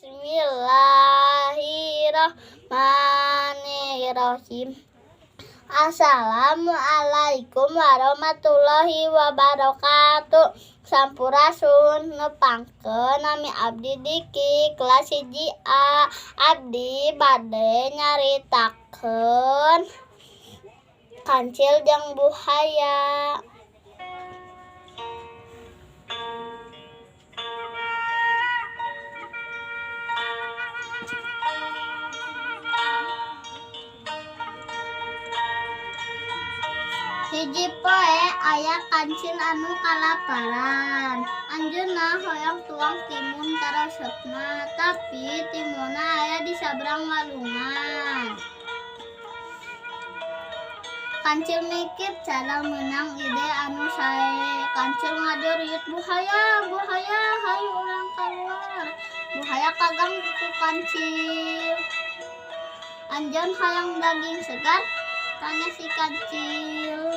Bismillahirrahmanirrahim. Assalamualaikum warahmatullahi wabarakatuh. Sampurasun, nepangkeun nami abdi Diki kelas 1 A. Abdi bade nyaritakeun Kancil jeung Buhaya. Hiji poe aya kancil anu kalaparan. Anjeunna hoyong tuang timun karesepna, tapi timunna aya di sabrang walungan. Kancil mikir cara meunang ide anu sae. Kancil ngajuriit, "Buhaya, buhaya, hayu urang kaluar." Buhaya kaganggu ku kancil. "Anjeun hayang daging segar?" tanya si kancil.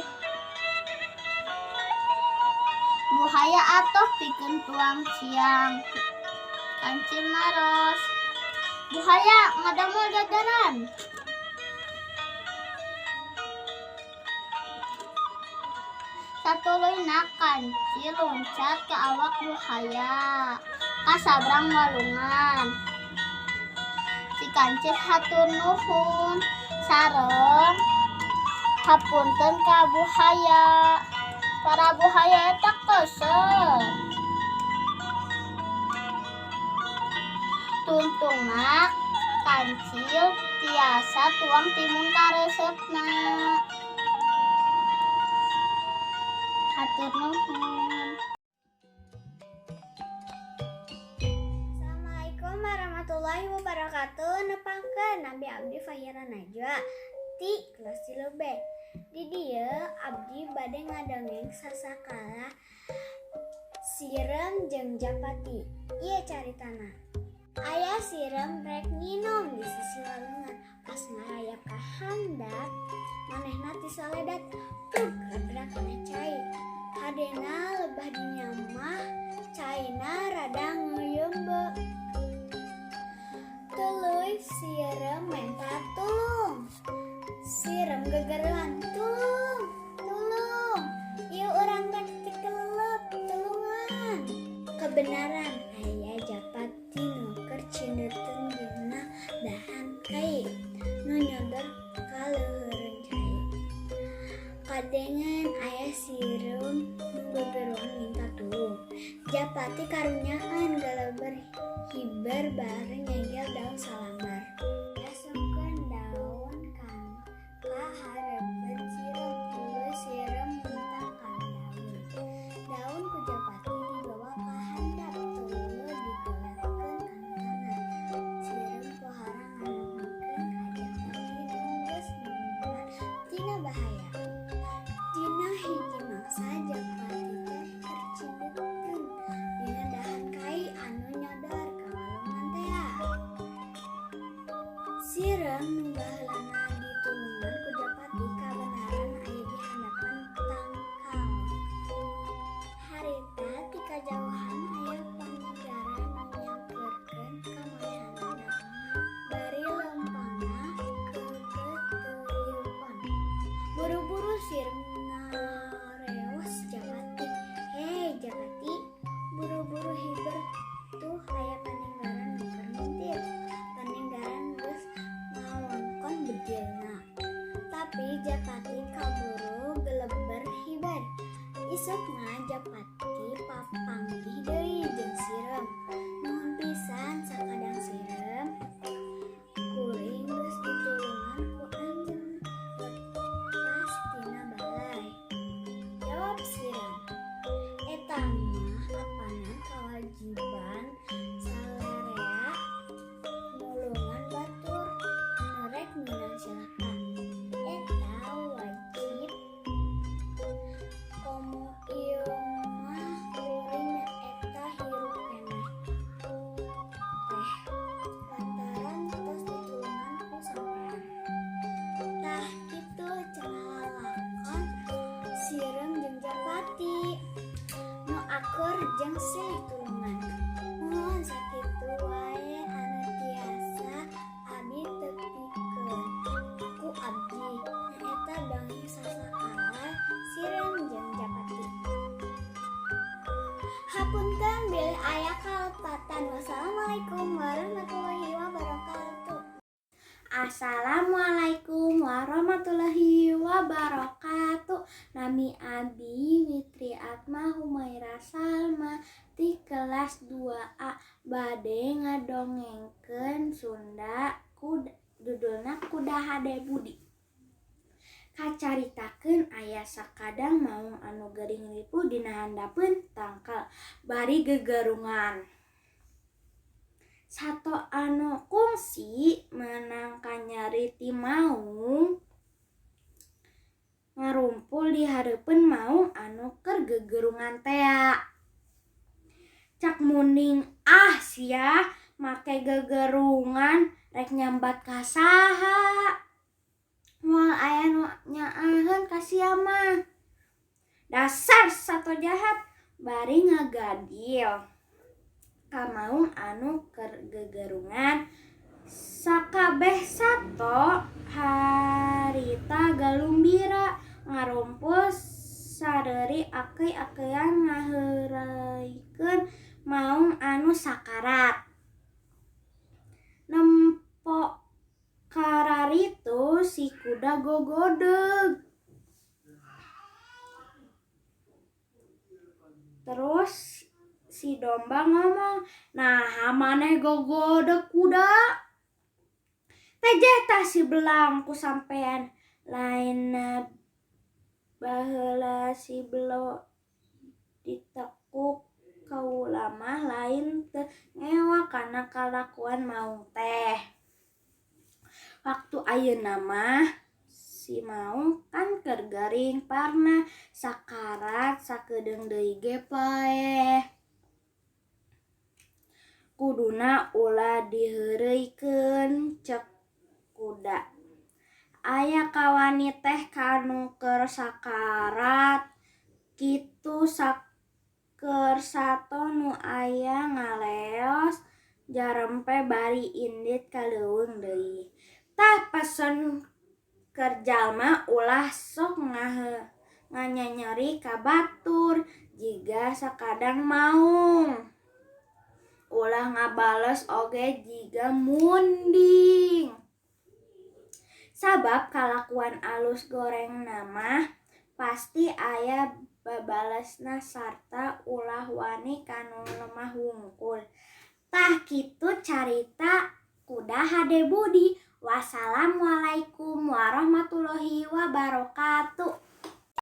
"Buhaya atoh pikeun tuang siang," kancil naros. "Buhaya ngadamel jajanan." Satuluyna kancil luncat ka awak buhaya ka sabrang walungan. Si kancil hatur nuhun sareng hapunten ka buhaya. Para buhaya eta kesel. Tungtungna kancil tiasa tuang timun karesepna. Hatur nuhun. Assalamualaikum warahmatullahi wabarakatuh. Nepangkeun nami abdi Fahira Najwa ti kelas 3B. Di dieu abdi bade ngadongeng sasakala Sireum jeung Japati. Ieu caritana. Aya sireum rek nginum di sisi walungan. Pas ngarayap ka handap, manehna tisaledat, brug rabrak kana cai. Hadena lebah dinya mah caina rada ngeuyeumbe. Tuluy sireum menta tulung. Sireum gegeruan, "Tulung, tulung, ieu urang rek tikelelep, tulungan." Kebenaran aya Japati nu keur cindeuteun dina dahan kai nu nyodor ka luhureun cai. Kadengen aya sireum nu gegeruan minta tulung. Japati karunyaan geleber hiber bari nyenggel daun salambar. Diasupkeun daun ka hareupeun sireum, tuluy sireum minta kana daun. Daun ku Japati dibawa ka handap tuluy digolerkeun kana tanah. Sireum pohara nganuhunkeun ka Japati nu geus nulungan tina bahaya. Dina hiji mangsa Japati teh keur cindeuteun dina dahan kai anu nyodor ka walungan tea. Sireum nu baheulana ditulungan ku Japati kabenaran aya di handapan tangkal. Harita ti kajauhan aya paninggaran nu nyamperkeun ka manehanana bari leumpangna keukeuh teu lieupan. Buru-buru sireum ngareos Japati, "Hei Japati, buru-buru hiber, tuh aya paninggaran nu keur ngintip." Paninggaran geus ngawangkon bedilna. Tapi Japati kaburu geleber hiber. Isukna Japati papanggih deui jeung sireum. "Nuhun pisan sakadang sireum, kuring geus ditulungan ku anjeun lepas tina balai." Jawab sireum, "Eta mah apanan kawajiban salerea nulungan batur nu rek meunang cilaka. Eta wajib, komo ieu mah kuring nyaeta hirup keneh teh." Hapunten bilih aya kalepatan. Wassalamualaikum warahmatullahi wabarakatuh. Assalamualaikum warahmatullahi wabarakatuh. Nami Abi Witri Atma Humaira Salma ti kelas 2A bade ngadongengkeun Sunda kuda, judulna Kuda Hade Budi. Kacaritakeun aya sakadang maung anu gering ripuh dina handapeun tangkal bari gegerungan. Sato anu kungsi meunang kanyeri ti maung ngarumpul di hareupeun maung anu keur gegerungan tea. Cak muning, "Ah, sia make gegerungan rek nyambat ka saha? Moal aya nu nyaaheun ka sia mah. Dasar sato jahat," bari ngagadil ka maung anu keur gegerungan. Sakabeh sato harita galumbira ngarumpul sareuri akeuy-akeuyan ngaheureuykeun maung anu sakarat. Nempo kararitu si kuda gogodeg. Terus si domba ngomong, "Naha maneh gogodeg, kuda? Tejeh tah si belang ku sampean. Lain baheula si belo ditekuk kaula mah lain teu ngewa kana kalakuan maung teh. Waktu ayeuna mah si maung kan keur gering parna sakarat sakedeung deui ge paeh. Kuduna ulah diheureuykeun," cek kuda. "Aya kawani teh kanu keur sakarat kitu saker sato nu aya ngaleos jarempe bari indit ka leuweung deui. Tah pesen keur jalma ulah sok nganyanyeri ka batur jiga sakadang maung. Ulah ngabales oge jiga munding. Sabab kalakuan alus gorengna mah pasti aya babalesna sarta ulah wani ka nu lemah wungkul. Tah kitu carita Kuda Hade Budi. Wassalamualaikum warahmatullahi wabarakatuh."